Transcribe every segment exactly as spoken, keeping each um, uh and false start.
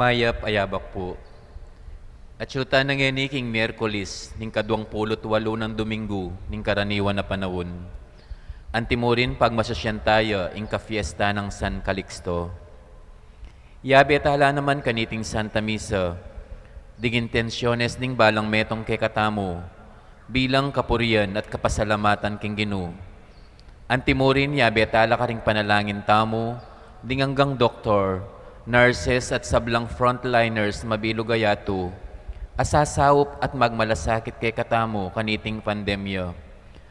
Mayap a yabak pu. Atyu tana ngeni king Miyerkules, ning kaduang pulu't walu nang Duminggu ning karaniwan a panaun. Antimurin pagmasusyan taya ing kafiesta nang San Calixto. Yabe tala naman kaniting Santa Misa ding intensyones ning balang metung kekatamu bilang kapurian at kapasalamatan king Ginu. Antimurin yabe tala karing panalangin tamu ding anggang doktor, nurses at sablang frontliners mabilug a yatu a sasaup at magmalasakit kekatamu kaniting pandemya,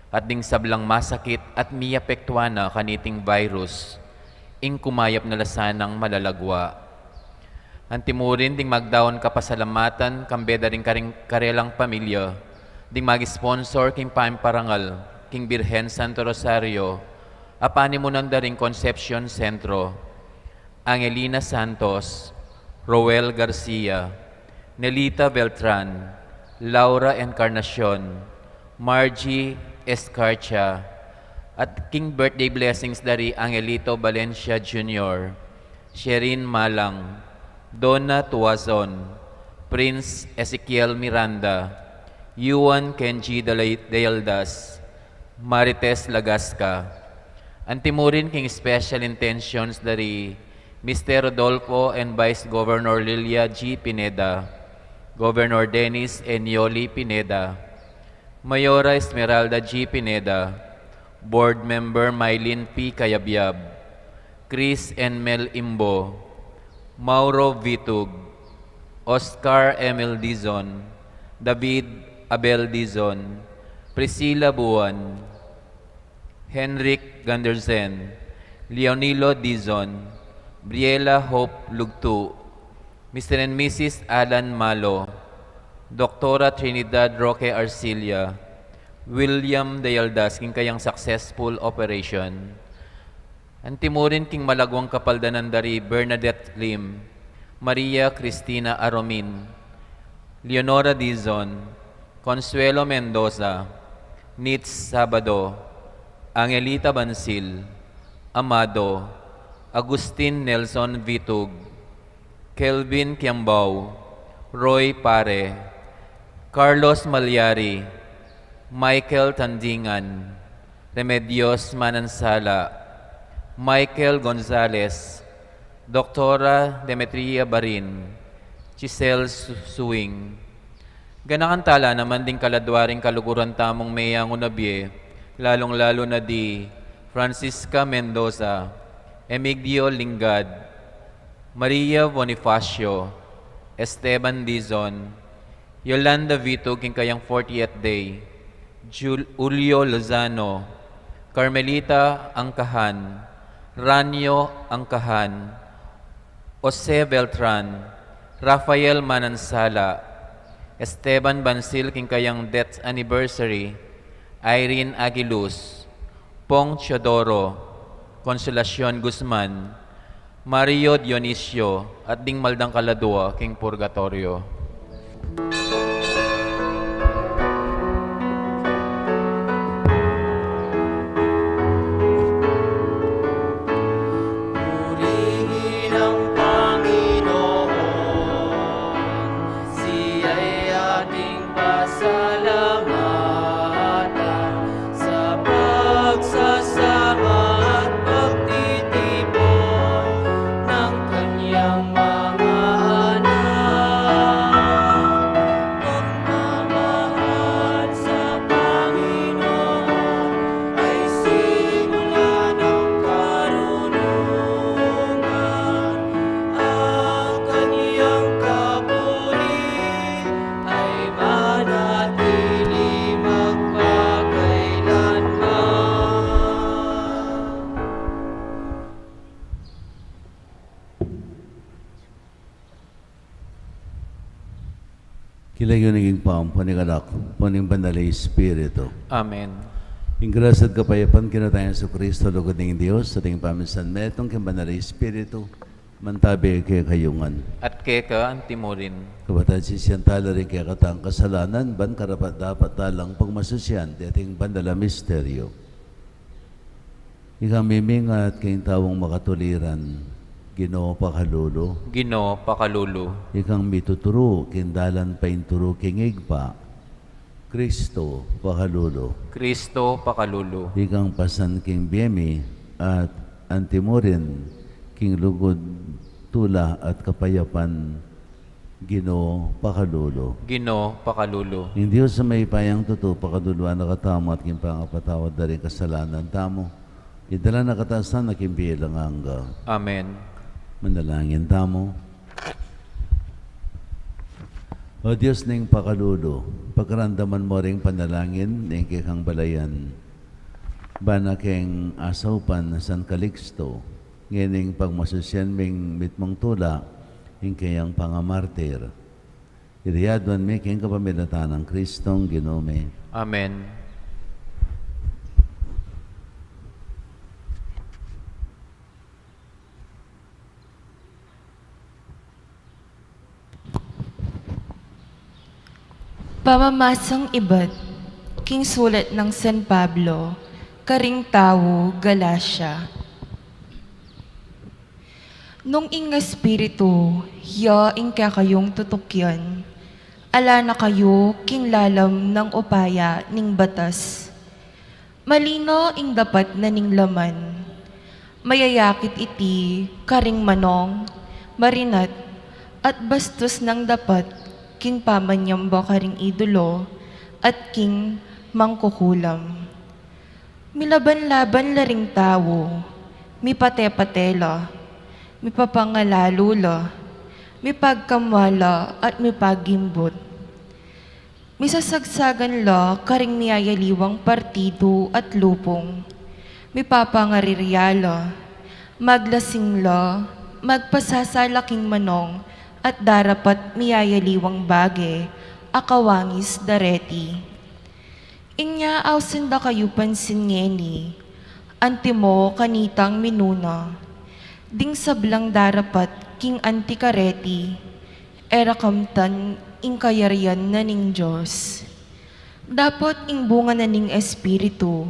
at ding sablang masakit at miapektuan na kaniting virus, ing kumayap na la sanang malalagua. Antimurin ding magdaun kapasalamatan kambe da ring karing karelang pamilya, ding mag-sponsor king pamparangal king Birhen Santo Rosario a panimunan da ring Concepcion Centro, Angelina Santos, Roel Garcia, Nelita Beltran, Laura Encarnacion, Margie Escarcha, at king birthday blessings da ri Angelito Valencia Junior, Sherin Malang, Donna Tuazon, Prince Ezekiel Miranda, Yuan Kenji Dalay-, Dayaldas, Marites Lagasca. Antimurin king special intentions da ri Mister Rodolfo and Vice Governor Lilia G. Pineda, Governor Dennis and Yoli Pineda, Mayora Esmeralda G. Pineda, Board Member Mylene P. Cayabyab, Chris and Mel Imbo, Mauro Vitug, Oscar Emil Dizon, David Abel Dizon, Priscilla Buan, Henrik Ganderzen, Leonilo Dizon, Briella Hope Lugtu, Mister and Missus Alan Malo, Doktora Trinidad Roque Arcilla, William Dayaldas king kayang successful operation. Antimurin king malaguang kapaldanan da ri Bernadette Lim, Maria Cristina Aromin, Leonora Dizon, Consuelo Mendoza, Nitz Sabado, Angelita Bansil, Amado, Agustin Nelson Vitug, Kelvin Kiambao, Roy Pare, Carlos Malyari, Michael Tandingan, Remedios Manansala, Michael Gonzalez, Doktora Demetria Barin, Giselle Su-, Suing. Ganakan tala naman ding kaladua ring kaluguran tamung meyangu na bie, lalung-lalu na di Francisca Mendoza, Emigdio Lingad, Maria Bonifacio, Esteban Dizon, Yolanda Vitug king kayang fortieth day, Jul-, Julio Lozano, Carmelita Angkahan, Ranyo Angkahan, Jose Beltran, Rafael Manansala, Esteban Bansil king kayang death anniversary, Irene Aguiluz, Pong Teodoro, Consolacion Guzman, Mario Dionisio, at ding maldang kaladua king purgatoryo. Purihin ang Panginoon, siya'y ating pasalamatan sa pagsasama at pagtitipon ng kanyang mga anak. Pagmamahal sa Panginoon ay simula ng karunungan. Ang kanyang kapuri ay manatili magpakailanman. King lagyu ning Ibpa, ampo ning Anak, ampo ning Banal a Espiritu. Amen. Ing grasya at kapayapan king Ginu tang Jesucristo, lugud ning Dios, at ing pamisan metung king Banal a Espiritu, mantabi kekayu ngan. At keka antimurin. Kapatad, sisian tala ring kekatang kasalanan, ban karapat-dapat talang pagmasusyan deting banal a misteryo. Ika mimingat king taung makatuliran, Ginu, pakalulu. Ginu, pakalulu. Ikang mituturu king dalan painturu king Ibpa, Kristo, pakalulu. Kristo, pakalulu. Ikang pasan king bie mi at antimurin king lugud, tula at kapayapan, Ginu, pakalulu. Ginu, pakalulu. Ing Dios a mayupayang tutu pakaluluan na katamu at king pangapatawad da ring kasalanan tamu, idala na katamu sana king bie alang angga. Amen. Manalangin tamu. O Dios ning pakalulu, pagkaramdaman mu ring panalangin ning kekang balayan, bana keng asaupan a San Calixto, ngening pagmasusian ming mitmung tula ing keyang pangamartir. Iti aduan mi king kapamilatan nang Kristong Ginu mi. Amen. Pamamasang ibat king sulat nang San Pablo karing tau Galacia. Nung ing Espiritu ya ing kekayung tutukyan, ala na kayu king lalam nang upaya ning batas. Malino ing dapat na ning laman. Mayayakit iti karing manong, marinat, at bastos nang dapat king pamanyamba karing idolo at king mangkukulam. Milaban-laban la ring tau, mipate-pate la, mipapangalalu la, mipagkamwa la at mipagimbut. Misasagsagan la karing miyayaliwang partidu at lupung, mipapangarirya la, maglasing la, magpasasala king manong at darapat miyayaliwang bage a kawangis da reti. Inya ausan da kayu pansin ngeni, antimo kanitang minuna, ding sablang darapat king anti kareti, e ra kamtan ing kayarian na ning Dios. Dapot ing bunga na ning Espiritu,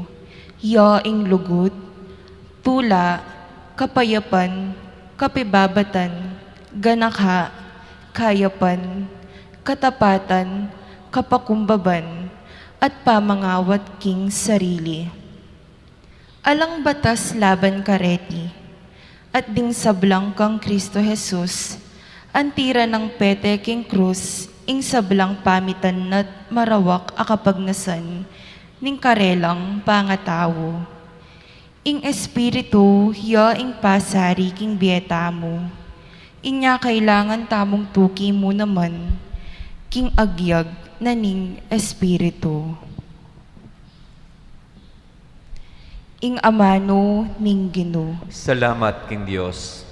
ya ing lugud, tula, kapayapan, kapibabatan, ganaka, kayapan, katapatan, kapakumbaban, at pamangawat king sarili. Alang batas laban kareti, at ding sablang kang Kristo Jesus, anti ra nang pete king krus ing sablang pamitan na't marawak a kapagnasan ning karelang pangatau. Ing Espiritu ya ing pasari king bie tamu. Inya kailangan tamung tuki mu naman king agyag na ning Espiritu. Ing amanu ning Ginu. Salamat king Dios.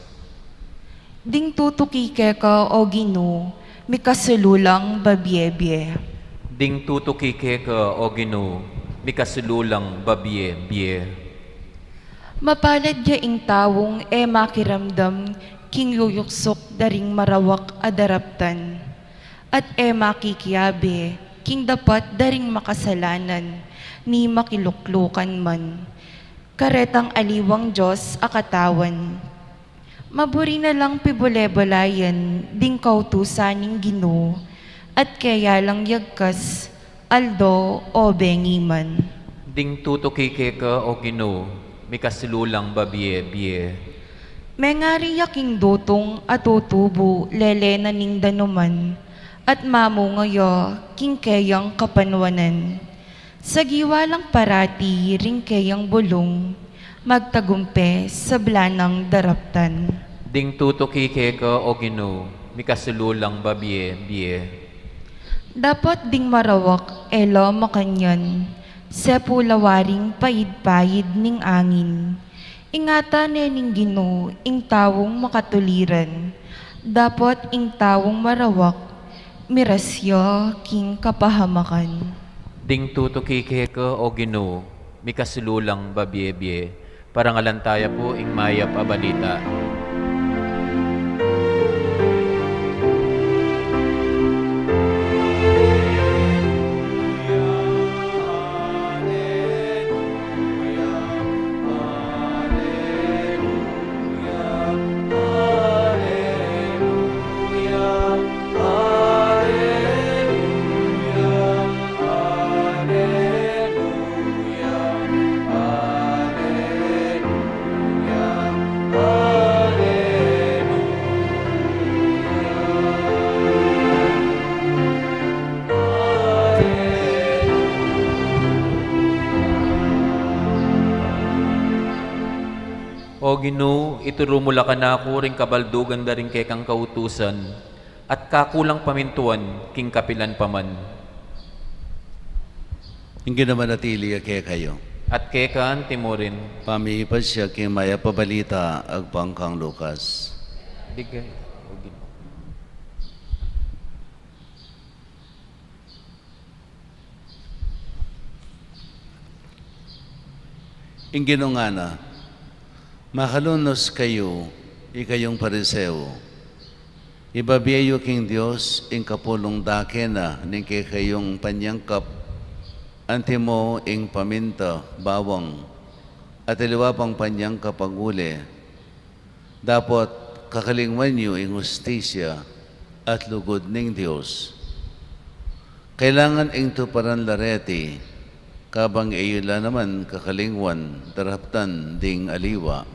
Ding tutuki keka, o Ginu, mikasulu lang babie-bie. Ding tutuki keka, o Ginu, mikasulu lang babie-bie. Mapalad ya ing taung e makiramdam king yuyuksuk da ring marawak a daraptan, at e makikiabe king dapat da ring makasalanan ni makiluklukan man. Karetang aliwang Dios a katawan. Maburi na lang pibule-bulayan ding kautusan ning Ginu, at keya lang yagkas, aldo o bengi man. Ding tutuki keka, o Ginu, mikasulu lang babie-bie. Mengari ya king dutung a tutubu lele na ning danuman, at mamunga ya king keyang kapanwanan. Sagiwa lang parati ring keyang bulung, magtagumpe sabla nang daraptan. Ding tutuki keka, o Ginu, mikasulu lang babie-bie. Dapot ding marawak e la makanyan, sepu la waring paid-paid ning angin. Ingatan ne ning Ginu ing taung makatuliran, dapot ing taung marawak miras ya king kapahamakan. Ding tutuki keka, o Ginu, mikasulu lang babie-bie. Parangalan taya pu ing mayap a balita. Ginu, ituru mu la kanaku ring kabaldugan da ring kekang kautusan, at kaku lang pamintuan king kapilan pa man. Ing Ginu manatili ya kekayu. At keka mu rin. Pamipasya king mayap a balita agpang kang Lucas. Bigay. Ing Ginu ngana, makalunus kayu, ikayung Pariseo. Ibabie yu king Dios ing kapulung dake na ning kekayung panyangkap, antimo ing paminta, bawang, at aliwa pang panyangkap a gule. Dapot kakalingwan yu ing hustisya at lugud ning Dios. Kailangan ing tuparan la reti, kabang e yu la naman kakalingwan daraptan ding aliwa.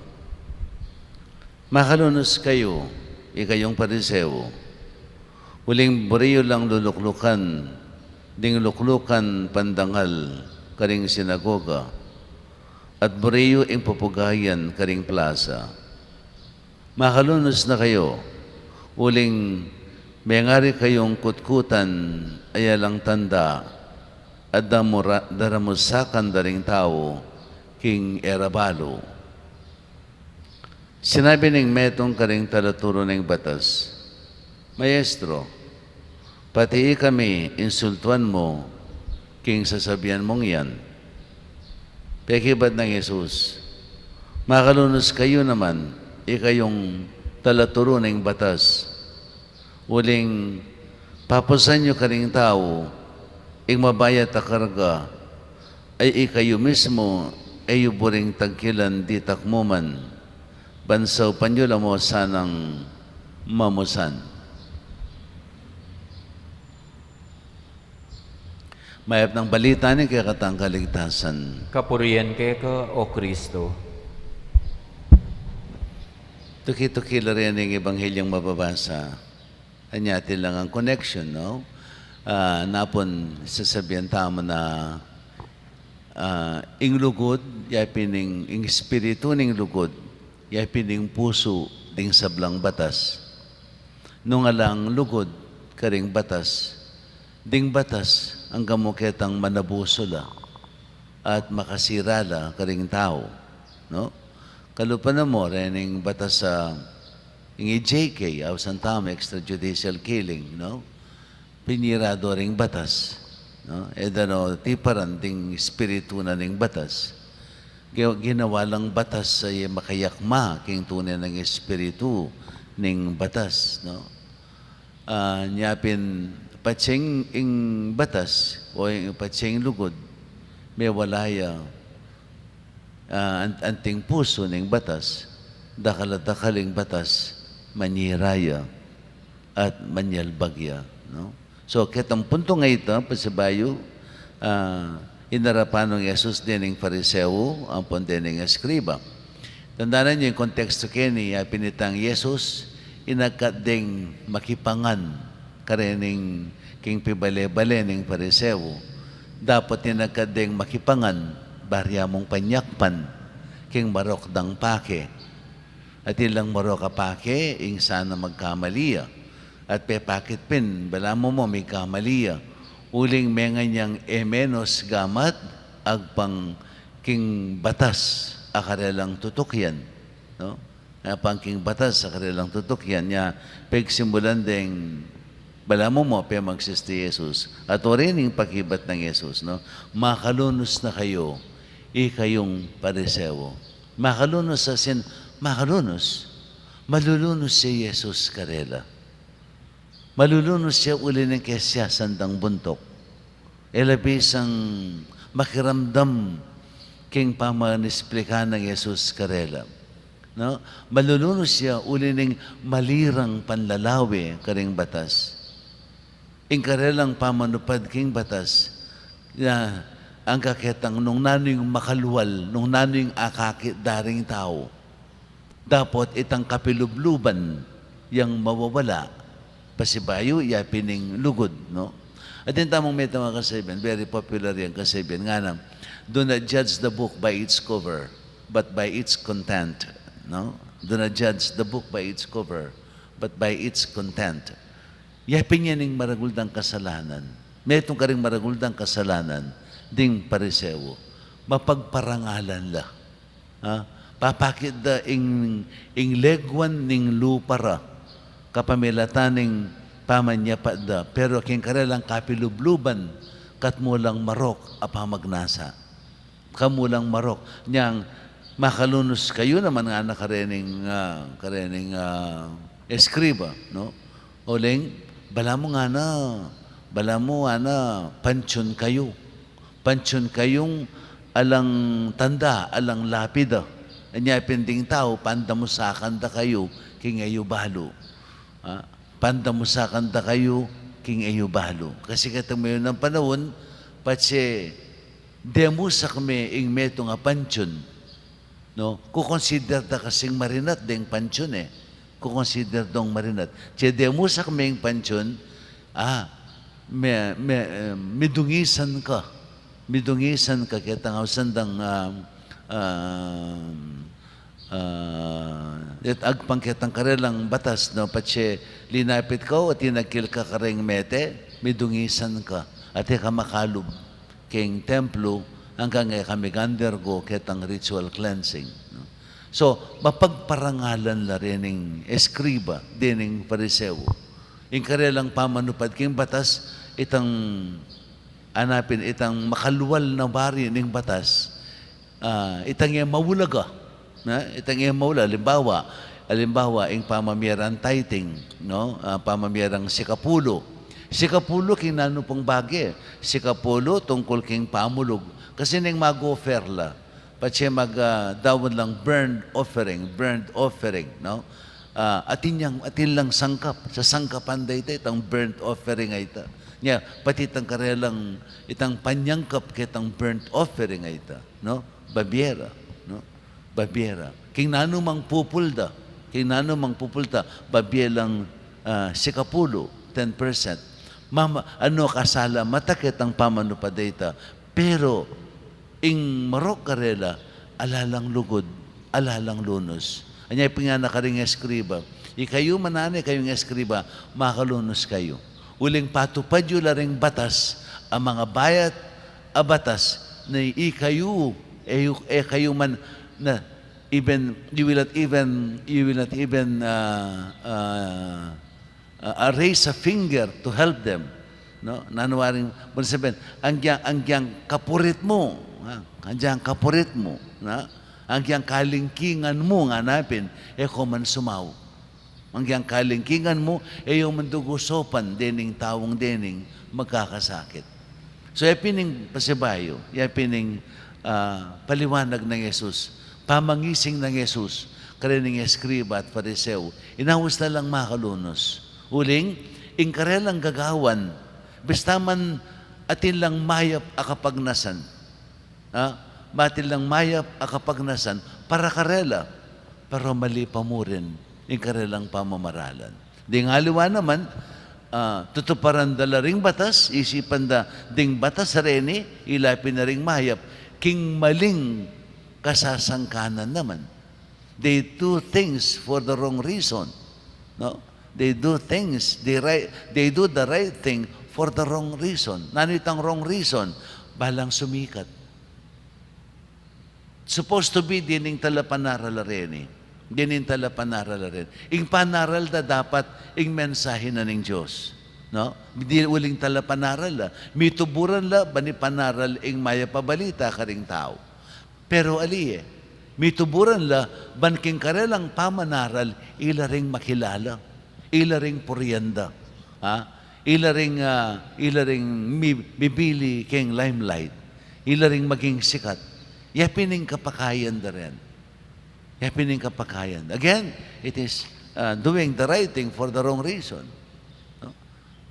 Makalunus kayu, ikayung Pariseo, uling buri yu lang luluklukan ding luklukan pandangal karing sinagoga, at buri yu ing pupugayan karing plasa. Makalunus na kayu, uling mengari kayung kutkutan a yalang tanda at damura-, daramusakan da ring tau king e ra balu. Sinabi ning metung karing talaturu ning batas, "Maestro, pati ikami insultuan mu king sasabian mung yan." Pekibat nang Jesus, "Makalunus kayu naman, ikayung talaturu ning batas. Uling papusan yu karing tau ing mabayat a karga, ay ikayu mismu e yu buring tagkilan ditak mu man, ban saupan yu la mu sanang mamusan." Mayap nang balita ning kekatang kaligtasan. Kapurian keka, O Kristo. Tuki-tuki la rin ing Ebanghelyo mababasa. Anya, atin lang ing connection, no? Ah, napun sasabian tamu na, ah, ing lugud, ya pin ing, ing espiritu ning lugud, ya pin ing pusu ding sablang batas. Nung alang lugud karing batas, ding batas angga mu ketang manabusu la at makasira la karing tau, no? Kalupa na mu, rening batas, ah, ing E J K, ausan tamu, extrajudicial killing, no? Pinyira do ring batas, no? E da no tiparan ding espiritu na ning batas. Gi-, ginawa lang batas a makayakma king tune nang espiritu ning batas, no? Ah, nya pin patse ing batas o ing patse ing lugud, mewala ya, ah, an-, anting pusu ning batas, dakal a dakal ing batas, manyira ya at manyalbag ya, no? So, ketang punto a ita, pasibayu, ah, inarapan nang Jesus dening Fariseo ampon dening eskriba. Tandanan yu ing kontekstu keni, ya pin itang Jesus, inagkat deng makipangan karening king pibale-bale ning Fariseo. Dapot inagkat deng makipangan, bari ya mung panyakpan king marok dang pake. Atin lang marok a pake, ing sana magkamali ya. At pepakit pin, balamu mu migkamali ya. Uling mengan yang e menus gamat, agpang king batas a karelang tutukian, no? Agpang king batas a karelang tutukian, nya pegsimulan deng balamu mu pemagsisti Jesus. At wari ning pakibat nang Jesus, no? Makalunus na kayu, ikayung Pariseo. Makalunus asin, makalunus. Malulunus ya Jesus karela. Malulunus ya uli ning kesiasan dang buntuk. E la bisang makiramdam king pamanisplika nang Jesus karela, no? Malulunus ya uli ning mali rang panlalawe karing batas. Ing karelang pamanupad king batas, ya, angga ketang nung nanu ing makalwal, nung nanu ing akakit da ring tau. Dapot itang kapilubluban yang mawawala, pasibayu, ya pin ing lugud, no? Atin tamung metung a kasabian, very popular yang kasabian, ngana, "Do not judge the book by its cover, but by its content." No? Do not judge the book by its cover, but by its content. Ya pin ya ing maragul dang kasalanan. Metung karing maragul dang kasalanan ding Pariseo. Mapagparangalan la. Ha? Papakit da ing, ing leguan ning lupa ra kapamilatan ning pamanyapat da, pero king karelang kapilubluban, katmu lang marok a pamagnasa. Kamu lang marok. Nyang makalunus kayu naman ngana karening, ah, karening, ah, eskriba, no? Uling, balamu ngana, balamu ngana, pantiun kayu. Pantiun kayung alang tanda, alang lapida. Anya pin ding tau, pandamusakan da kayu king e yu balu. Ah, pandamusakan da kayu king e yu balu. Kasi ketang mayap a panaun, patse demusak me ing metung a pantiun, no? Kukonsider da kasing marinat deng pantiun, e. Kukonsider dong marinat. Patse demusak me ing pantiun, ah, me, me, eh, midungisan ka. Midungisan ka ketang ausan dang, ah, ah, ah, agpang ketang karelang batas, no? Patse linapit ka o tinagkil ka kareng mete, midungisan ka. At e ka makalub king templo anggang e ka mig-undergo ketang ritual cleansing, no? So, mapagparangalan la rening eskriba, dening Pariseo. Ing karelang pamanupad king batas, itang, anya pin, itang makalual na bari ning batas, ah, itang e maulaga, na? Itang e maulaga, alimbawa, alimbawa, ing pamamie rang tithing, no? Ah, pamamie rang sikapulu. Sikapulu king nanu pung bage? Sikapulu tungkul king pamulug. Kasi ning mag-offer la, patse mag, ah, daun lang burnt offering, burnt offering, no? Ah, atin yang, atin lang sangkap, sasangkapan da ita, itang burnt offering a ita. Nya, pati itang karelang, itang panyangkap ketang burnt offering a ita, no? Babie ra, no? Babie ra. King nanu mang pupul da, king nanu mang pupul da, babie lang, ah, sikapulu, ten percent. Mama, ano, kasala mata ketang pamanupad a ita. Pero, ing marok karela, ala lang lugud, ala lang lunus. Anya pin ngana karing eskriba, ikayu man, anya, ikayung eskriba, makalunus kayu. Uling patupad yu la ring batas, a mangabayat a batas, na ikayu, e, e kayu man, na, even, you will not even, you will not even, ah, ah, ah, ah, raise a finger to help them, no? Nanu waring, bang sabian, anggyang, anggyang kapurit mu, ha? Anggyang kapurit mu, na? Anggyang kalingkingan mu, ngana pin, e ko man sumau. Anggyang kalingkingan mu, e yu man dugusopan dening taung dening magkakasakit. So, ya pin ing pasibayu, ya pin ing, ah, paliwanag nang Jesus, pamangising nang Jesus karening eskriba at Pariseo, inaus na lang makalunus. Uling, ing karelang gagawan, bista man atin lang mayap a kapagnasan, ha? Atin lang mayap a kapagnasan para karela, pero mali pa mu rin ing karelang pamamaralan. Ding aliwa naman, ah, tutuparan da la ring batas, isipan da ding batas a reni, ila pin na ring mayap, king maling kasasangkanan naman. They do things for the wrong reason, no? They do things, they right, they do the right thing for the wrong reason. Nanu itang wrong reason? Balang sumikat. Supposed to be dening talapanaral a reni. Dening talapanaral a reni. Ing panaral da dapat ing mensahe na ning Dios, no? Di uling talapanaral la. Mituburan la ban ipanaral ing mayap a balita karing tau. Pero ali e, mituburan la ban king karelang pamanaral, ila ring makilala, ila ring purian da, ha? Ila ring, ah, ila ring mi-, mibili king limelight, ila ring maging sikat. Ya pin ing kapakayan da rin. Ya pin ing kapakayan. Again, it is, ah, doing the right thing for the wrong reason, no?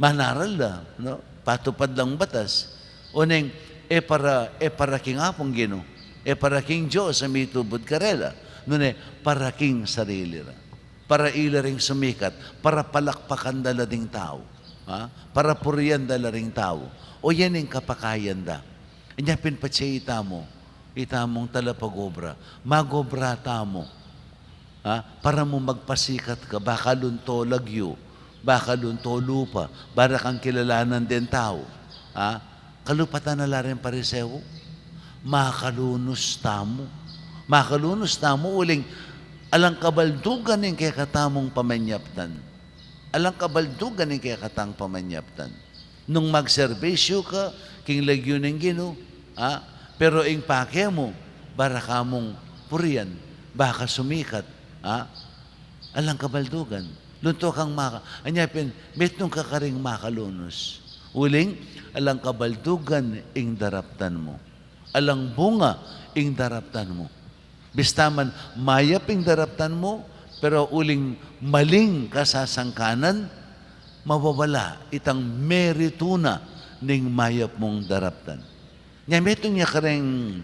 Manaral la, no? Patupad lang batas. Oneng, e para, e para king Apung Ginu, e para king Dios a mitubud karela, nune para king sarili ra. Para ila ring sumikat, para palakpakan da la ding tau, ha? Para purian da la ring tau. O yan ing kapakayan da. Anya pin patse itamu, itamung talapag-obra, mag-obra tamu. Ha? Para mu magpasikat ka, baka lunto lagyu, baka lunto lupa, bara kang kilalanan deng tau. Ha? Kalupatan na la ring Pariseo. Makalunus tamu. Makalunus tamu uling alang kabaldugan ing kekatamung pamanyaptan. Alang kabaldugan ing kekatang pamanyaptan. Nung magserbisyu ka king lagyu ning Ginu, ha? Pero ing pake mu, bara ka mung purian, baka sumikat, ha? Alang kabaldugan. Lunto kang maka-, anya pin, metung ka karing makalunus. Uling, alang kabaldugan ing daraptan mu. Alang bunga ing daraptan mu. Bista man mayap ing daraptan mu, pero uling maling kasasangkanan, mawawala itang meritu na ning mayap mung daraptan. Nya metung ya kareng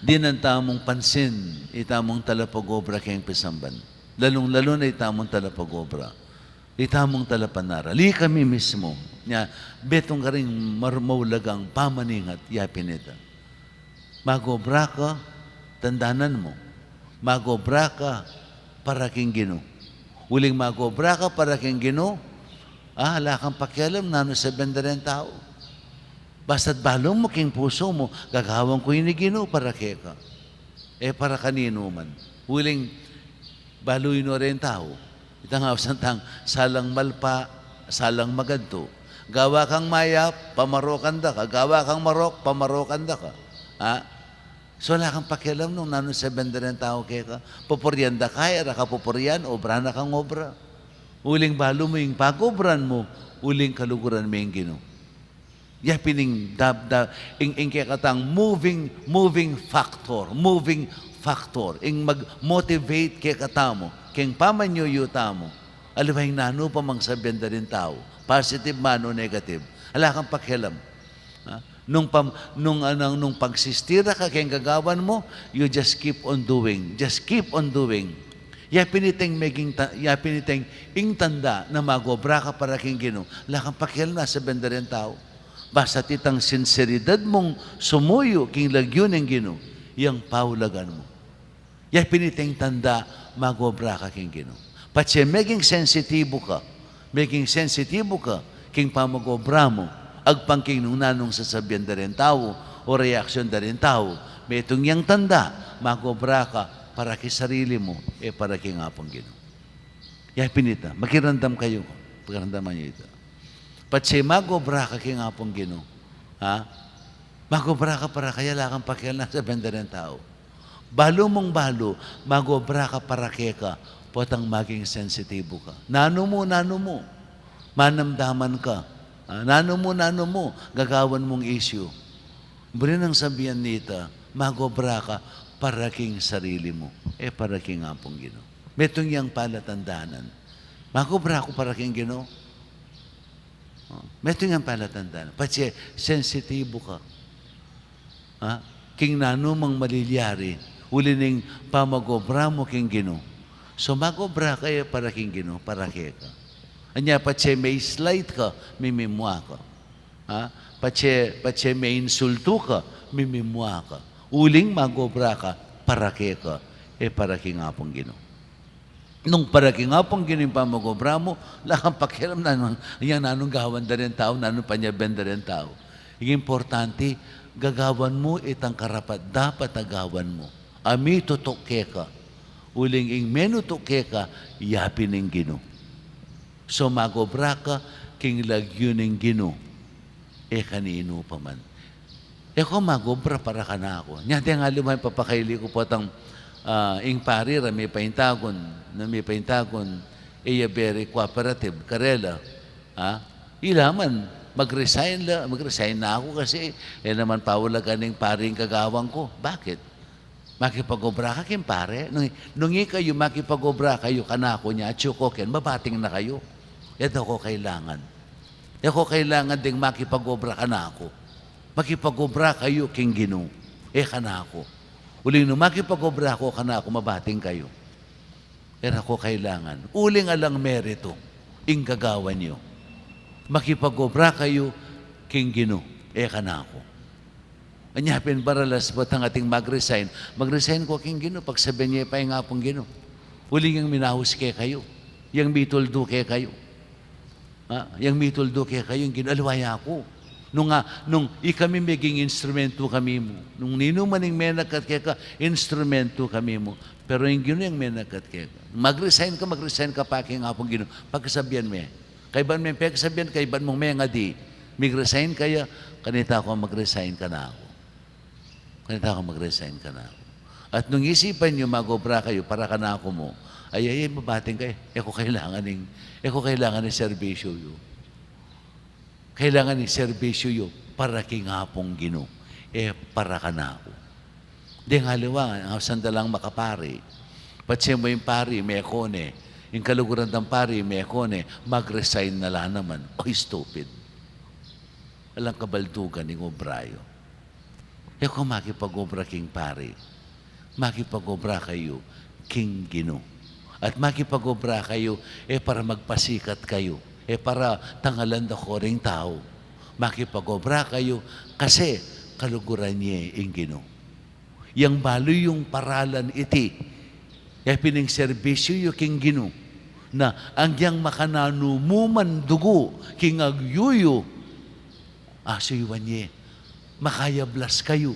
dinan tamung pansin, itamung talapag-obra keng pisamban. Lalung-lalu na itamung talapag-obra, itamung talapanaral, ikami mismu. Nya, metung karing mar-, maulagang pamaningat, ya pin ita. Mag-obra ka, tandanan mu. Mag-obra ka para king Ginu. Uling mag-obra ka para king Ginu, ah, ala kang pakialam nanu sabian da reng tau. Basta't balu mu king pusu mu, gagawan ku ini Ginu para keka. E para kaninu man. Uling balu yu no reng tau. Itang ausan tang, salang malpa, salang magantu. Gawa kang mayap, pamarokan da ka. Gawa kang marok, pamarokan da ka. Ha? So, ala kang pakialam nung nanu sabian da reng tau keka. Pupurian da ka, e ra ka pupurian, obra na kang obra. Uling balu mu ing pag-obran mu, uling kaluguran mu ing Ginu. Ya pin ing dab-, da-, ing, ing kekatang moving, moving factor, moving factor. Ing mag-motivate kekatamu, keng pamanyuyu tamu. Aliwa ing nanu pa mang sabian da ring tau, positive man o negative. Ala kang pakialam. Ha? Nung pam-, nung, anang, nung pagsistira ka keng gagawan mu, you just keep on doing. Just keep on doing. Ya pin iteng meging ta-, ya pin iteng ing tanda na mag-obra ka para king Ginu. Ala kang pakialam na sabian da reng tau. Basta itang sinseridad mung sumuyu king lagyu ning Ginu, yang paulagan mu. Ya pin iteng tanda mag-obra ka king Ginu. Patse meging sensitibo ka, meging sensitibo ka king pamag-obra mu, agpang king nung nanung sasabian da reng tau o reaksyon da reng tau, metung yang tanda, mag-obra ka para king sarili mu, e para king Apung Ginu. Ya pin ita, makiramdam kayu, pakiramdaman yu ita. Patse mag-obra ka king Apung Ginu, ha? Mag-obra ka para kaya, ala kang pakialam na sabian da reng tau. Balu mung balu, mag-obra ka para keka, potang maging sensitibo ka. Nanu mu, nanu mu, manamdaman ka. Ah, nanu mu, nanu mu, gagawan mung issue. Buri nang sabian nita, mag-obra ka para king sarili mu, e para king Apung Ginu. Metung yang palatandanan. Mag-obra ku para king Ginu. O, metung yang palatandanan. Patse sensitibo ka. Ha? King nanu mang malilyari, uli ning pamag-obra mu king Ginu. So, mag-obra ka e para king Ginu, para keka. Anya, patse me-slight ka, mimimua ka. Ha? Patse, patse me-insultu ka, mimimua ka. Uling mag-obra ka para keka, e para king Apung Ginu. Nung para king Apung Ginu ing pamag-obra mu, ala kang pakialam na nung, yang nanung gawan da reng tau, nanung panyabian da reng tau. Ing importante, gagawan mu itang karapat-dapat a gawan mu. Ami tutu keka. Uling ing menutu keka, ya pin ing Ginu. So, mag-obra ka king lagyu ning Ginu, e kaninu pa man. E ku mag-obra para kanaku. Nya deng aliwa ing papakaili ku potang, ah, ing pari ra mipaintagun, na mipaintagun, e ya very cooperative karela. Ha? Ila man, mag-resign la, mag-resign na ku kasi, e naman paulagan ning pari ing gagawan ku. Bakit? Makipag-obra ka king pari. Nung, nung ikayu makipag-obra kayu kanaku nya, atsu ku ken, mabating na kayu. E da ku kailangan. E ku kailangan ding makipag-obra kanaku. Makipag-obra kayu king Ginu, e kanaku. Uling nung makipag-obra ku kanaku, mabating kayu. E ra ku kailangan. Uling alang meritu ing gagawan yu. Makipag-obra kayu king Ginu, e kanaku. Anya pin baralas potang ating mag-resign. Mag-resign ku king Ginu, pagsabian ye pa ing Apung Ginu. Uling yang minahus kekayu, yang mituldu kekayu. Ha? Yang mituldu kekayu, ing Ginu-, aliwa ya ku. Nung, ah, nung ikami meging instrumentu kami mu. Nung ninu man ing menagkat keka, instrumentu kami mu. Pero ing Ginu yang menagkat keka. Mag-resign ka, mag-resign ka pa king Apung Ginu. Pagsabian me. Kaybat meng peksabian, kaybat mung mengadi. Mig-resign ka ya, kanita ku mag-resign kanaku. Kanita ku mag-resign kanaku. At nung isipan yu, mag-obra kayu para kanaku mu, ay, ay, ay, mabating kayu, e ku kailangan ing, e ku kailangan ing serbisyu yu. Kailangan ing serbisyu yu para king Apung Ginu, e para kanaku. Deng aliwa, ang sandalang makapari. Patse mu ing pari, meko ne. Ing kaluguran dang pari, meko ne. Mag-resign na la naman. Oy, stupid. Alang kabaldugan ing obra yu. E ku makipag-obra king pari. Makipag-obra kayu king Ginu. At makipag-obra kayu, e para magpasikat kayu. E para tangalan da ko ring tau. Makipag-obra kayu kasi kaluguran ye ing Ginu. Yang balu yung paralan iti. Ya pin ing serbisyu yu king Ginu. Na agyang makananu mu man dugu king agyu yu, asuyuan ye. Makayablas kayu.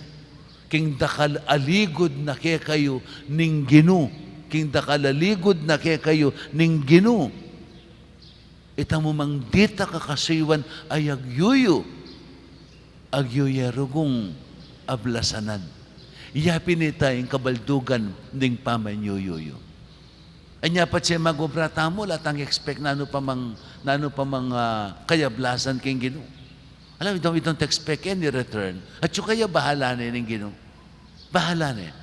King dakal a ligud na kekayu ning Ginu. King dakal a ligud na kekayu ning Ginu. Ita mu mang dita kakasuyuan ay agyu yu. Agyu ye rugung ablasanan. Ya pin ita ing kabaldugan ning pamanyuyuyu. Anya patse mag-obra tamu, ala tang expect nanu pa mang, nanu pa mang, ah, kayablasan king Ginu. Alam, we don't, we don't expect any return. At yung kaya bahala ne ning Ginu. Bahala ne.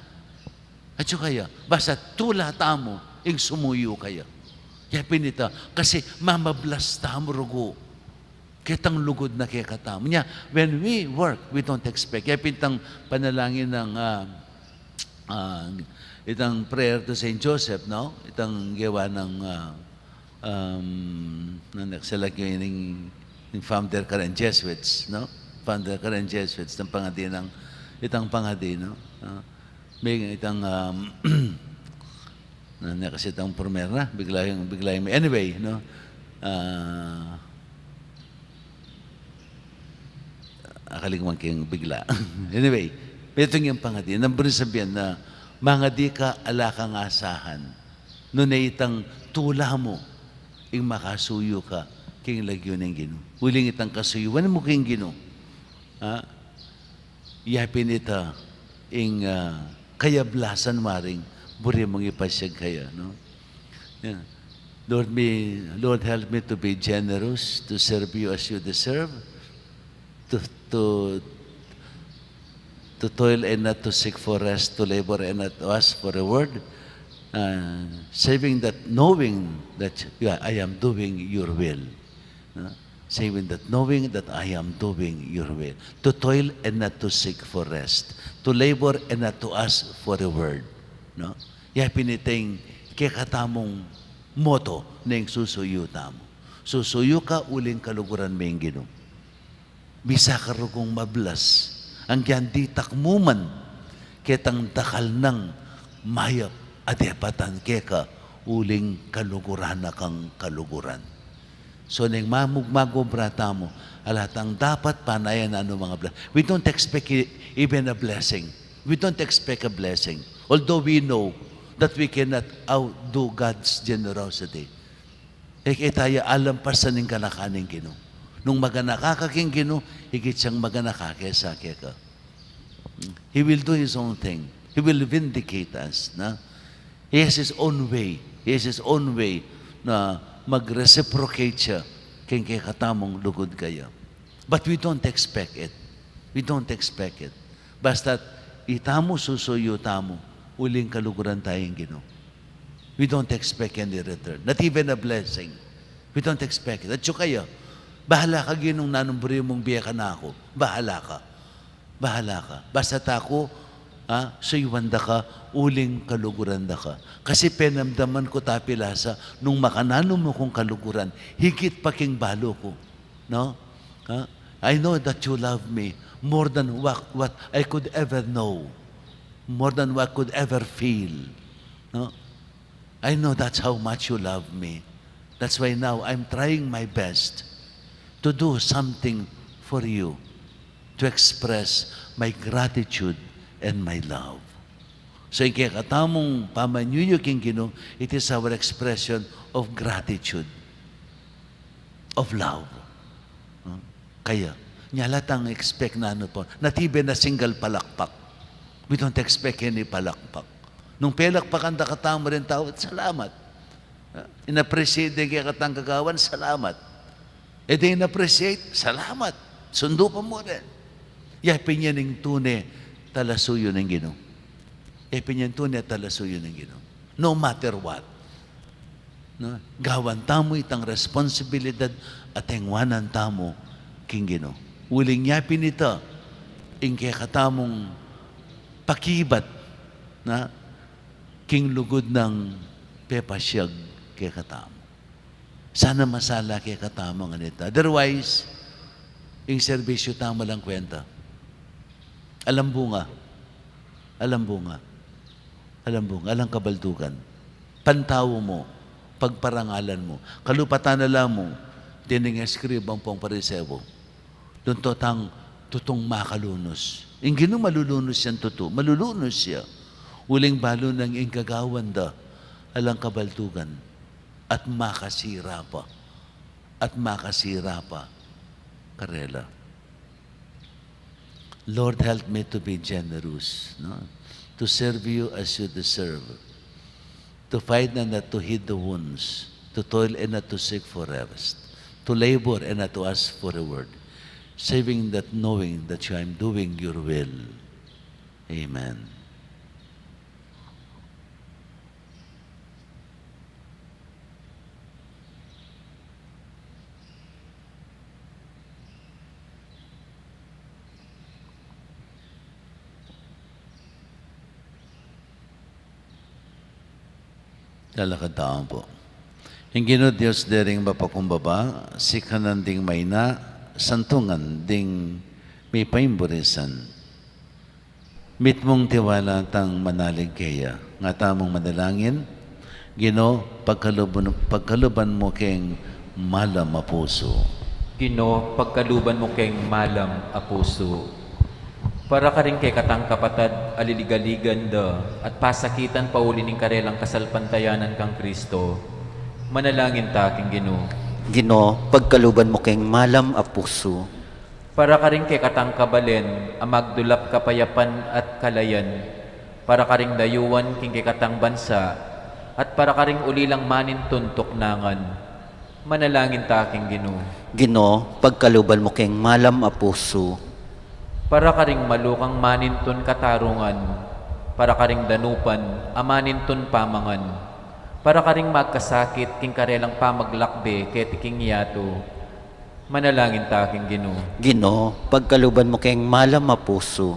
At yung kaya, basta tula tamu, ing sumuyu kaya. Ya pin ita, kasi mamablas tamu rugu. Ketang lugud na kekatamu. Nya, when we work, we don't expect. Ya pin itang panalangin ng, ah, ah, itang prayer to Saint Joseph, no? Itang gawa ng, ah, um, nanu, select yung, yung founder ka ng Jesuits, no? Founder ka ng Jesuits, itang pangadi ng, itang pangadi, no? Ah, may itang, um, nanu kasi itang primer na, bigla yung, bigla yung, anyway, no? Ah, akaligman keng bigla. Anyway, metung yang pangadi. Nang buri sabian na, mangadi ka, ala kang asahan. Nune itang tula mu, ing makasuyu ka king lagyu ning Ginu. Uling itang kasuyuan mu king Ginu. Ha? Ya pin ita ing, ah, kayablasan waring buri mung ipasiag kaya, no? Yeah. Lord, me, Lord, help me to be generous, to serve you as you deserve, to, to, to toil and not to seek for rest, to labor and not to ask for reward, uh, saving that, knowing that, yeah, I am doing your will. No? Saving that, knowing that I am doing your will. To toil and not to seek for rest. To labor and not to ask for reward. No? Ya pin ita ing kekatamung motto ning susuyu tamu. Susuyu ka uling kaluguran me ing Ginu. Bisa ka rugung mablas, anggiang ditak mu man ketang dakal nang mayap a depatan keka uling kaluguran na kang kaluguran. So, neng mamug-, mag-obra tamu, ala tang dapat panayan nanu mang bla-, we don't expect e-, even a blessing. We don't expect a blessing. Although we know that we cannot outdo God's generosity. E, e ta ya alampasan ing ganaka ning Ginu. Nung maganaka ka king Ginu, higit yang maganaka kesa keka. He will do His own thing. He will vindicate us, na? He has His own way. He has His own way na mag-reciprocate siya king kekatamung lugud kaya. But we don't expect it. We don't expect it. Basta't itamu susuyu tamu, uling kaluguran taya ing Ginu. We don't expect any return, not even a blessing. We don't expect it. At saka ya, bahala ka, Ginung, nanung buri mung bie kanaku. Bahala ka. Bahala ka. Basta aku, ha, suyuan da ka, uling kaluguran da ka. Kasi penamdaman ku tapilasa, nung makananu mu kung kaluguran, higit pa king balu ku. No? Ha? I know that you love me more than what, what I could ever know, more than what I could ever feel. No? I know that's how much you love me. That's why now I'm trying my best to do something for you, to express my gratitude and my love. So, ing kekatamung pamanyuyuk king Ginu, it is our expression of gratitude, of love. Hmm? Kaya, nya la tang expect na nu pa. Not even a single palakpak. We don't expect any palakpak. Nung pelakpakan da katamu ring tau, salamat. In-appreciate da ing kekatang kagawan, salamat. E de in-appreciate, salamat. Sundu pa mu rin. Ya pin yan ing tune talasuyu ning Ginu. Ya pin yan tune talasuyu ning Ginu. No matter what. No? Gawan tamu itang responsibilidad a tengwanan tamu king Ginu. Uling ya pin ita, ing kekatamung pakibat, na, king lugud nang pepasyag kekatamu. Sana masala kekatamu ngan ita. Otherwise, ing serbisyu tamu alang kwenta. Alang bunga. Alang bunga. Alang bunga. Alang kabaldugan. Pantau mu. Pagparangalan mu. Kalupatan na la mu. Tining eskribang pung Pariseo. Dun to tang tutung makalunus. Ing Ginu malulunus yan tutu. Malulunus ya. Uling balu nang ing kagawan da. Alang kabaldugan. At makasira pa. At makasira pa karela. Lord, help me to be generous, no? To serve you as you deserve, to fight and not to heed the wounds, to toil and not to seek for rest, to labor and not to ask for reward, saving that knowing that I am doing your will. Amen. Talakad tamu pu. Ing Ginu Dios dering mapakumbaba, sikanan ding maina, santungan ding mipaimburisan. Mitmung tiwala tang manalig keya. Nga tamung manalangin, Ginu, pagkaluban, pagkaluban mu keng malam a pusu. Ginu, pagkaluban mu keng malam a pusu. Para karing kekatang kapatad a liligaligan da at pasakitan pauli ning karelang kasalpantayanan kang Kristo, manalangin ta king Ginu. Ginu, pagkaluban mu keng malam a pusu. Para karing kekatang kabalen a magdulap kapayapan at kalayan, para karing dayuan king kekatang bansa, at para karing ulilang manintun tuknangan, manalangin ta king Ginu. Ginu, pagkaluban mu keng malam a pusu. Para karing malukang manintun katarungan, para karing danupan a manintun pamangan, para karing magkasakit king karelang pamaglakbe keti king yatu, manalangin ta king Ginu. Ginu, pagkaluban mu keng malam a pusu.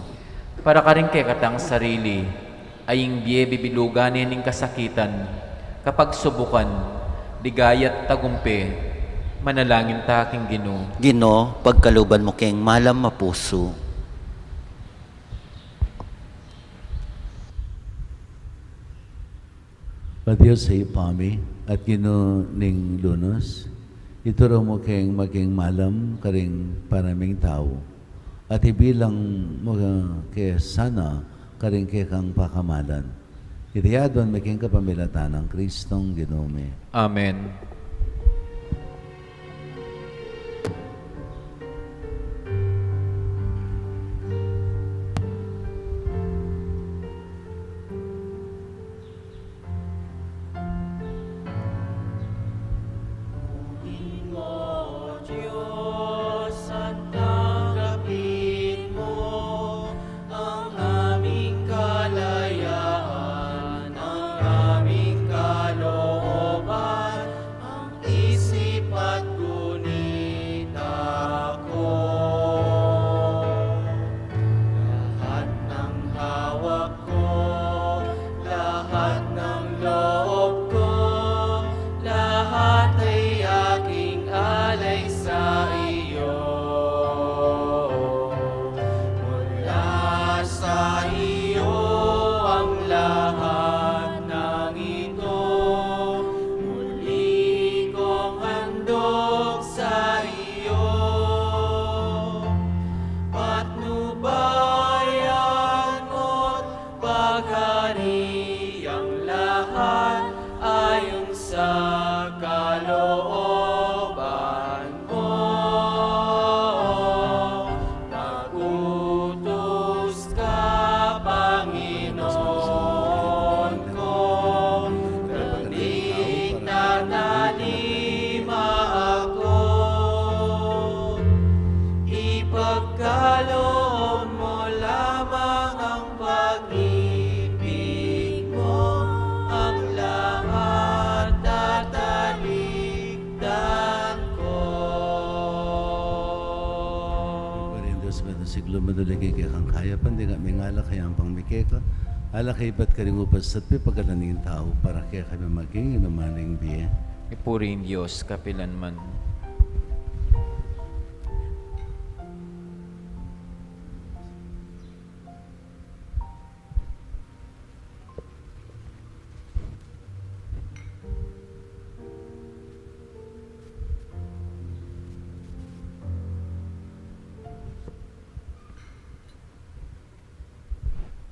Para karing kekatang sarili, a ing bie bibilugan ne ning kasakitan, kapagsubukan, ligaya at tagumpe, manalangin ta king Ginu. Ginu, pagkaluban mu keng malam a pusu. O Dios a Ibpa mi, at Ginu ning lunus, ituru mu keng maging malam karing paraming tau, at ibilang mu ke sana karing kekang pakamalan. Iti aduan mi keng kapamilatan nang Kristong Ginu mi. Amen. Dumaduli kami keka king kayapan, ding kami ngan ala kayang pangmikeka, ala kaibat karing upasat pipagalan ning tau, para kekami maging inuman ning bie. Ipuri ing Dios kapilanman.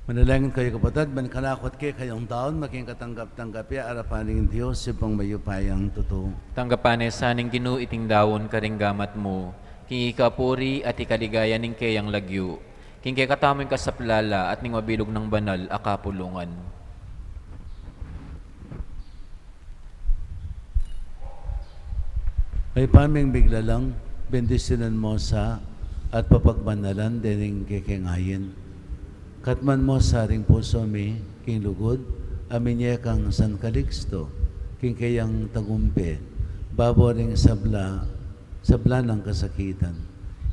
Manalangin kayu, kapatad, ban kanaku at kekayu, ing daun maging katanggap-tanggap ya arapan ning Dios, Ibpang mayupayang tutu. Tanggapan na sa ning Ginu iting daun karing gamat mu, king ikapuri at ikaligaya ning keyang lagyu, king kekatamung kasaplalan at ning mabilug nang banal a kapulungan. Ibpa ming miglalang, bendisyunan mu sa at papagbanalan dening kekeng ain. Katman mu sa ring pusu mi king lugud a minye kang San Calixto, king keyang tagumpe, babo ring sabla sabla nang kasakitan.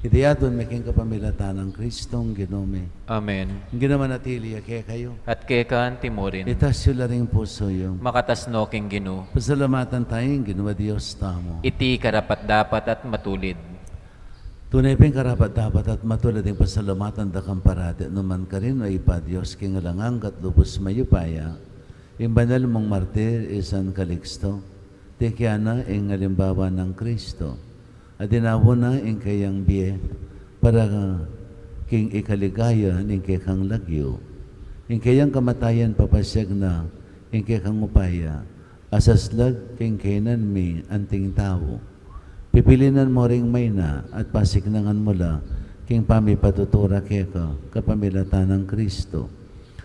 Iti adwan mi king kapamilatan nang Kristong Ginu mi. Amen. Ing Ginu manatili ya kekayu. At keka mu rin. Itas yu la ring pusu yu. Makatas no king Ginu. Pasalamatan taya ing Ginu a Dios tamu. Iti karapat-dapat at matulid. Tune pin karapat-dapat at matulid ing pasalamatan da kang parati, nukarin man, o Ibpa, Dios king alang angga at lubus mayupaya, ing banal mung martir i San Calixto, tikian na ing alimbawa nang Kristo, a dinaun na ing keyang bie para king ikaligaya ning kekang lagyu. Ing keyang kamatayan papasyag na ing kekang upaya a saslag king kainan mi anting tau. Pipilinan mu ring maina at pasiknangan mu la king pamipatutu ra keka kapamilatan nang Kristo.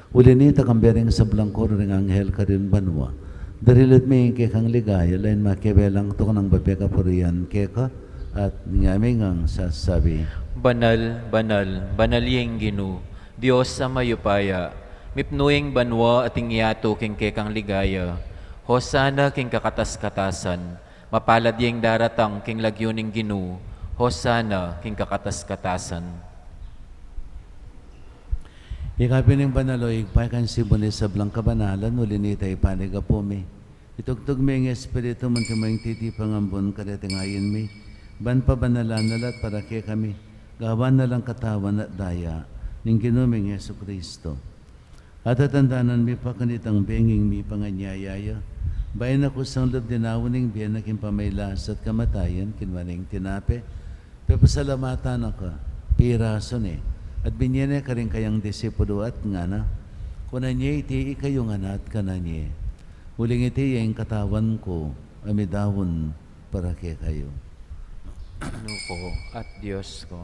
Uli nita, kambe ring sablang koro ring anghel karin banua, darilat mi ing kekang ligaya, lain makiabe lang tuknang babie kapurian keka, at ngeni ngang sasabi: Banal, banal, banal ya ing Ginu, Dios a mayupaya, mipnu ing banua at ing yatu king kekang ligaya. Hosana king kakatas-katasan. Mapalad ya ing daratang king lagyu ning Ginu. Hosana king kakatas-katasan. Ika pin ing banal, o Ibpa, ika ing simbul ning sablang kabanalan, uli nita ipanyawad mi. Itugtug me ing Espiritu mu, anti mo ing titipang ambun kareting ain mi, ban pabanalan na la at para kekami gawan na lang katawan at daya ning Ginu ming Jesucristo. At tatandanan mi pa kanitang benging mipanganyaya ya, bayu na kusang lub dinaun ing bie na king pamagkasakit at kamatayan, kinua ne ing tinape, pepasalamatan na ka, pirasu ne, at binye ne karing kayang disipulu at ngana: Kunan ye iti ikayu ngan at kanan ye. Uling iti ya ing katawan ku a midaun para kekayu. Ginu ku at Dios ku.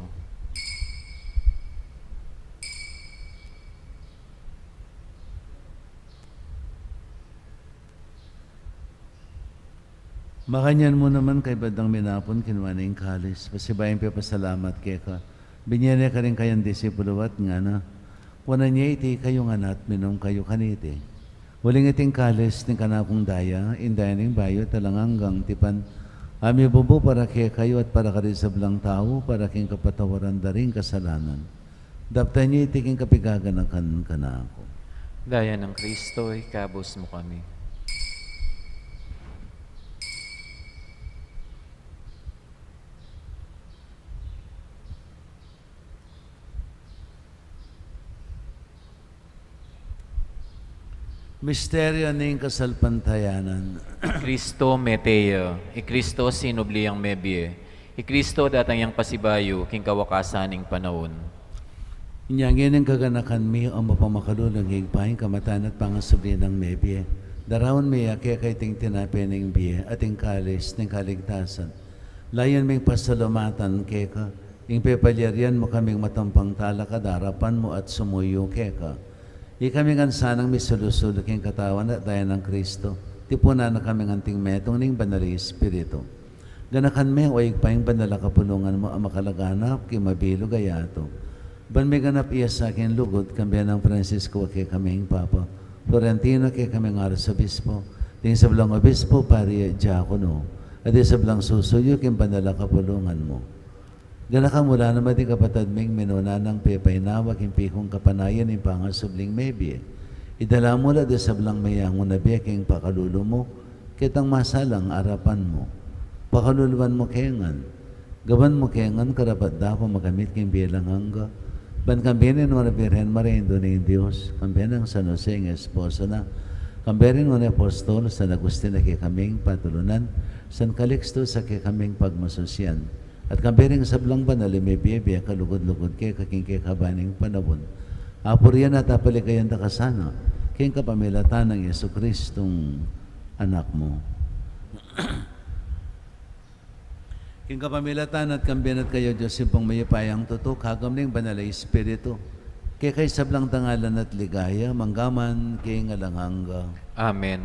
Makanyan mu naman, kaybat dang minapun, kinua ne ing kalis, pasibayu yang pepasalamat keka, binye ne karing kayang disipulu at ngana: Kunan ye iti ikayu ngan at minum kayu kaniti. Uling iti ing kalis ning kanakung daya, ing daya ning bayu at alang anggang tipan, a mibubu para kekayu at para karing sablang tau, para king kapatawaran da ring kasalanan. Daptan ye iti king kapigaganakan kanaku. Daya nang Kristo, ikabus mu kami. Misteryu ning kasalpantayanan. I Kristo mete ya, i Kristo sinubli yang mebie, i Kristo datang yang pasibayu king kawakasan ning panaun. Inya ngeni kaganakan mi, o mapamakalulung Ibpa, ing kamatayan at pangasubli nang mebie. Daraun mi ya keka iting tinape ning bie at ing kalis ning kaligtasan. Layun ming pasalamatan keka ing pepalyarian mu kaming matampang talakad king arapan mu at sumuyu keka. Ikami ngan sanang misulu-sulu king katawan at daya nang Kristo, tipunan na kaming anting metung ning Banal a Espiritu. Ganakan me, o Ibpa, ing banal a kapulungan mu a makalaganap king mabilug a yatu, ban miganap ya sa king lugud, kambe nang Francisco a kekaming Papa, Florentino a kekaming Arsobispo, ding sablang obispo, pari at diakono, at ding sablang susuyu king banal a kapulungan mu. Ganaka mu la naman ding kapatad ming minuna nang pepainawa king pikung kapanayan ning pangasubling mebie. Idala mu la ding sablang meyangu na bie king pakalulu mu, ketang masalang arapan mu. Pakaluluan mu ke ngan. Gawan mu ke ngan karapat-dapat makamit king bie alang angga. Ban kambe ning nuan a Birhen Maria, Indu ning Dios, kambe nang San Jose ing esposo na, kambe ring nuan a apostol, San Agustin a kekaming patulunan, San Calixto a kekaming pagmasusian, at kambe ring sablang banal a mebie, bie kalugud-lugud keka king kekaban ning panaun. Apurian at apaligayan da ka sana, king kapamilatan nang Jesucristong Anak mu. King kapamilatan at kambe na at kaya, Dios Ibpang mayupayang tutu, kayabe ning Banal a Espiritu, keka ing sablang dangalan at ligaya, mangga man king alang angga. Amen.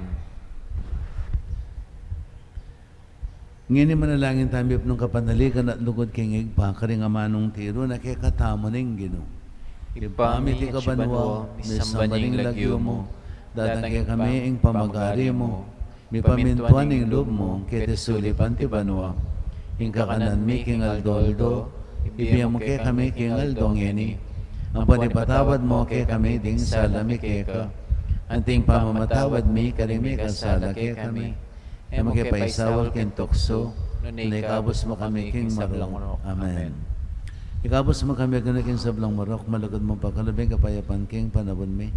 Ngeni manalangin tamu mipnung kapanaligan at lugud king Ibpa, karing amanung tiru na kekatamu ning Ginu. Ibpa mi, atiu ka banua, misamban ya ing lagyu mu, datang kekami ing pamagari mu, mipamintuan ing lub mu, keti sulip anti banua. Ing kakanan mi king aldo-aldo, ibie mu kekami king aldo ngeni. Ampo ipatawad mu kekami ding sala mi keka, anti ing pamamatawad mi karing mikasala kekami. E mu ke paisaul king tuksu, nune ikabus mu kami king marok. Amen. Ikabus mu kami, Ginu, king sablang marok, malugud mung pakalub ing kapayapan king panaun mi.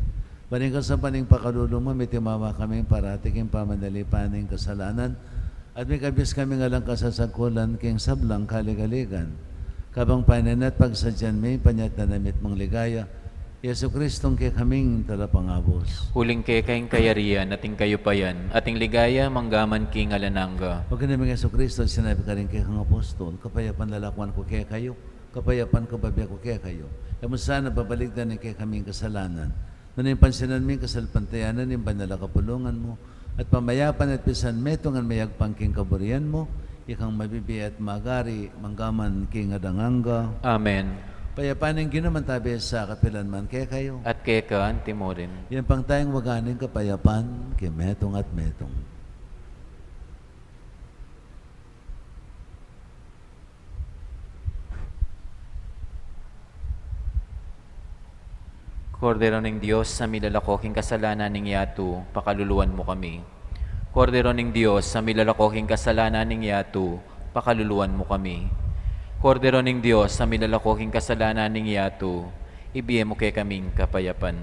Ban king kasapan ning pakalulu mu, mitimawa kami parati king pamanalipan ning kasalanan, at mikabus kami alang kasasagkulan king sablang kaligaligan. Kabang painan at pagsadyan mi ing panyatang na mitmung ligaya, Jesucristo ing kekaming Talapangabus. Uling keka ing kayarian, at ing kayupayan, at ing ligaya, mangga man king alang angga. Pag-ibpa naming Jesucristo, sinabi karing kekang apostol, kapayapan lalakwan ku kekayu, kapayapan ku babie ku kekayu. E mu sana babalikdan ing kekaming kasalanan, nune pansinan mu ing kasalpantayanan ning banal a kapulungan mu, at pamayapan at pisan metung ngan mayagpang king kaburian mu, ikang mabibie at magari, mangga man king alang angga. Amen. Ing kapayapan ning Ginu mantabe sa kapilan man kekayu. At keka anti mu rin. Yan pang tayang waga ning kapayapan, king metung at metung. Kordero ning Dios, a milalako king kasalanan ning yatu, pakaluluan mu kami. Kordero ning Dios, a milalako king kasalanan ning yatu, pakaluluan mu kami. Kordero ning Dios, a milalako king kasalanan ning yatu, ibie mu kekaming kapayapan.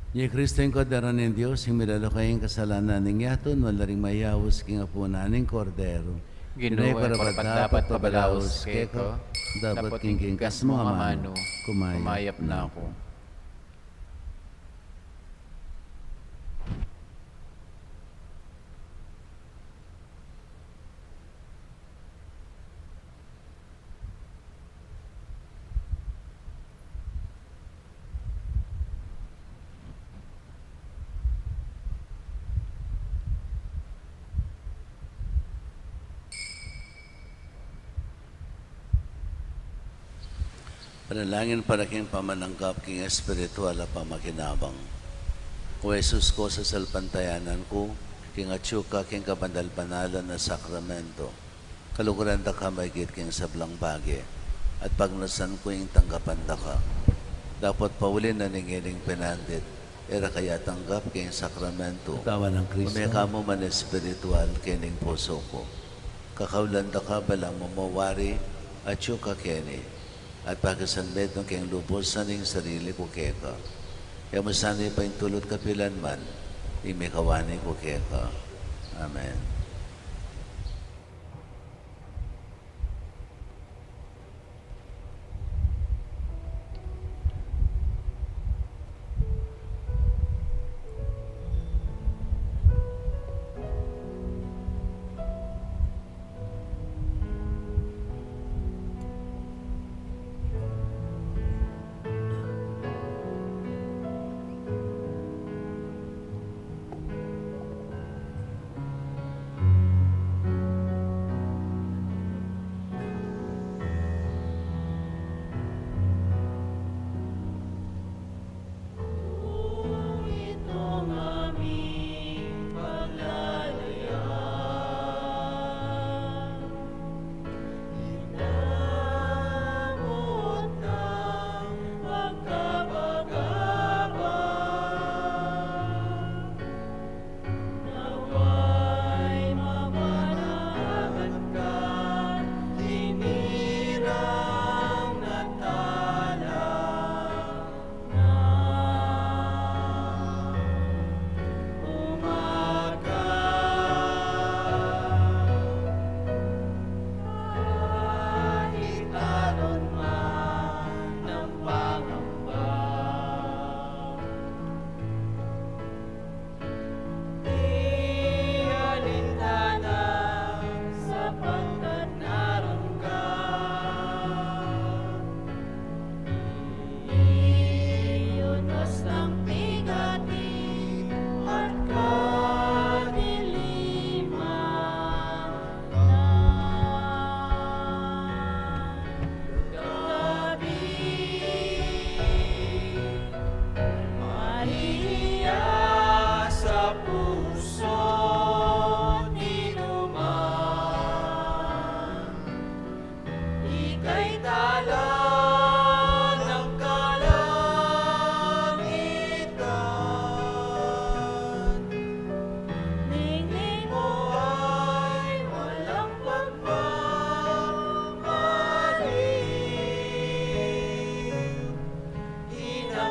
Ini i Kristo, ing Kordero ning Dios, ing milalako king kasalanan ning yatu. Nuan la ring mayaus king apunan ning Kordero. Ginu, e ku karapat-dapat pabalaus keka, dapot king kingkas mung amanu, kumayap na ku. Panalangin para king pamananggap king espiritual a pamakinabang. O Jesus ku, sasalpantayanan ku king atyu ka king kabanal-banalan a sakramento. Kaluguran da ka maigit king sablang bage, at pagnasan ku ing tanggapan da ka. Dapot pauli na ning ngening penandit, e ra ka ya tanggap king sakramento. Katawan nang Kristo. Ume ka mu man espiritual kening pusu ku. Kakaulan da ka balang mamawari, atyu ka keni, at pakisanmetung keng lubus ing sarili ku keka. E mu sana paintulut kapilan man ing mikawani ku keka. Amen.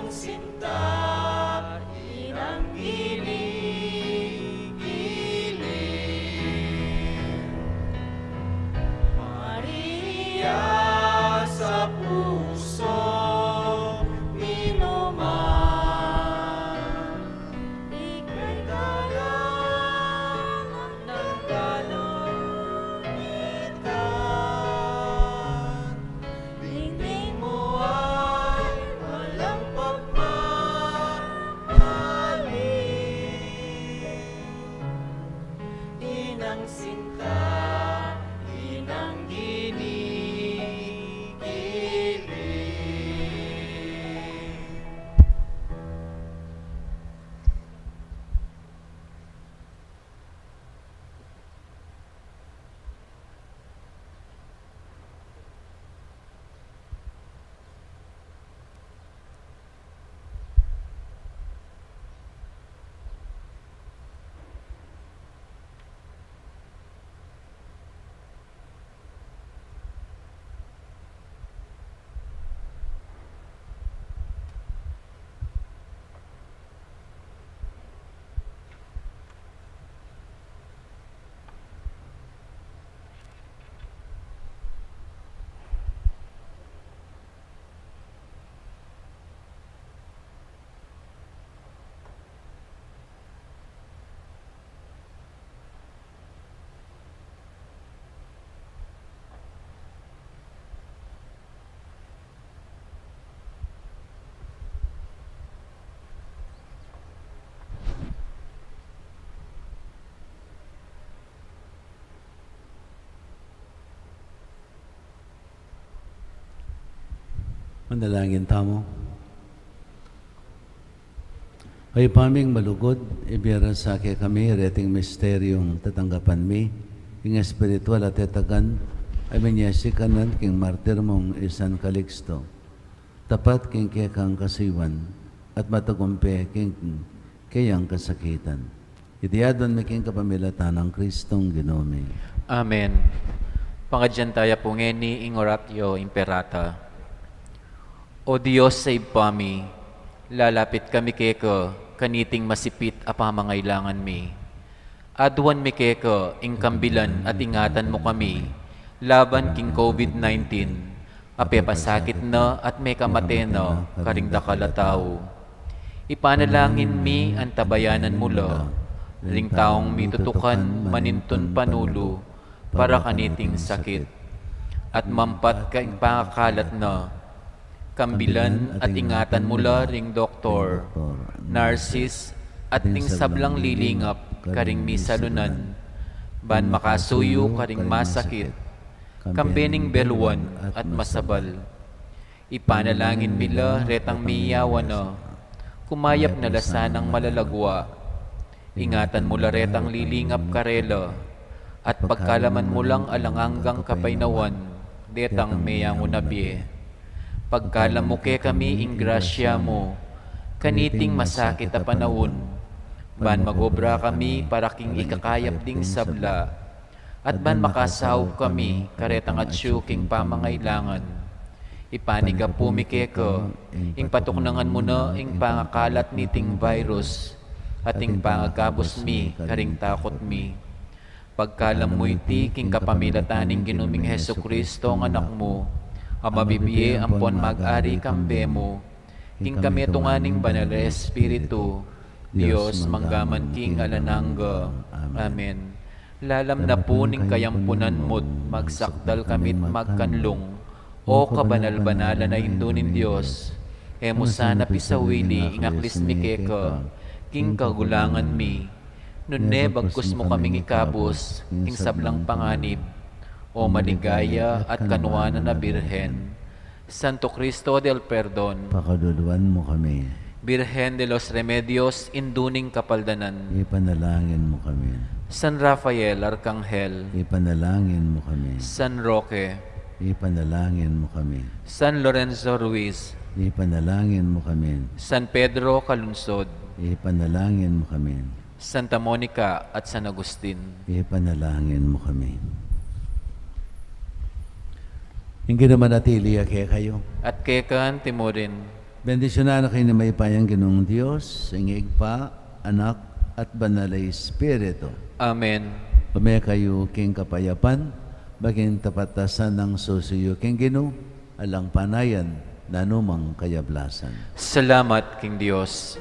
Sinta, inang gili-gili, Maria sa puso mi numan, ika'y kalangitan, dingding mu ay walang pagmamali. Inang sinta, inang gili-gili. Manalangin tamu. O Ibpa ming malugud, ibie ra sa kekami reting misteryung tatanggapan mi, ing espiritual a tetagan a minyasikanan king martir mung i San Calixto, tapat king kekang kasuyuan at matagumpe king keyang kasakitan. Iti adwan mi king kapamilatan nang Kristong Ginu mi. Amen. Pangadyan taya pu ngeni ing Oratio Imperata. O Dios a Ibpa mi, lalapit kami keka kaniting masipit a pamangailangan mi. Adwan mi keka ing kambilan at ingatan mu kami laban king COVID nineteen, a pepasakit na at mekamate na karing dakal a tau. Ipanalangin mi antabayanan mu la ring taung mitutukan manintun panulu para kaniting sakit, at mampat king pangakalat na. Kambilan at ingatan mu la ring doktor, narsis, at ding sablang lilingap karing misalunan, ban makasuyu karing masakit, kambe ning beluan at masabal. Ipanalangin mi la retang miyawan na, kumayap na la sanang malalagwa. Ingatan mu la retang lilingap karela, at pagkaluban mu lang alang anggang kapaynawan detang meyangu na bie. Pagkaluban mu kekami ing grasya mu kaniting masakit a panaun, ban magobra kami para king ikakayap ding sabla, at ban makasaup kami karetang atyu king pamangailangan. Ipanyawad mi keka ing patuknangan mu na ing pangakalat niting virus, at ing pangagabus mi karing takut mi. Pagkaluban mu iti king kapamilatan ning Ginu ming Jesucristo, a Anak mu, a mabibie ampon mag-ari kambe mu, king kamitungan ning Banal a Espiritu, Dios, mangga man king alang angga. Amen. Lalam na pu ning kayampunan mu't magsakdal kami't magkanlung, O kabanal-banalan a Indu ning Dios, e mu sana pisawili ing aklis mi keka king kagulangan mi, nune bagkus mu kaming ikabus king sablang panganib, O maligaya at kanuanan a Birhen. Santo Cristo del Perdon, pakaluluan mu kami. Birhen de los Remedios, Indu ning Kapaldanan, ipanalangin mu kami. San Rafael Arkanghel, ipanalangin mu kami. San Roque, ipanalangin mu kami. San Lorenzo Ruiz, ipanalangin mu kami. San Pedro Calungsod, ipanalangin mu kami. Santa Monica at San Agustin, ipanalangin mu kami. Ing Ginu manatili ya kekayu. At keka naman murin. Bendisyunan na kayu ning mayupayang Ginung Dios, ing Ibpa, Anak, at Banal a Espiritu. Amen. Ume kayu king kapayapan, maging tapat a sanang susi yu king Ginu, alang panayan, nanumang kayablasan. Salamat king Dios.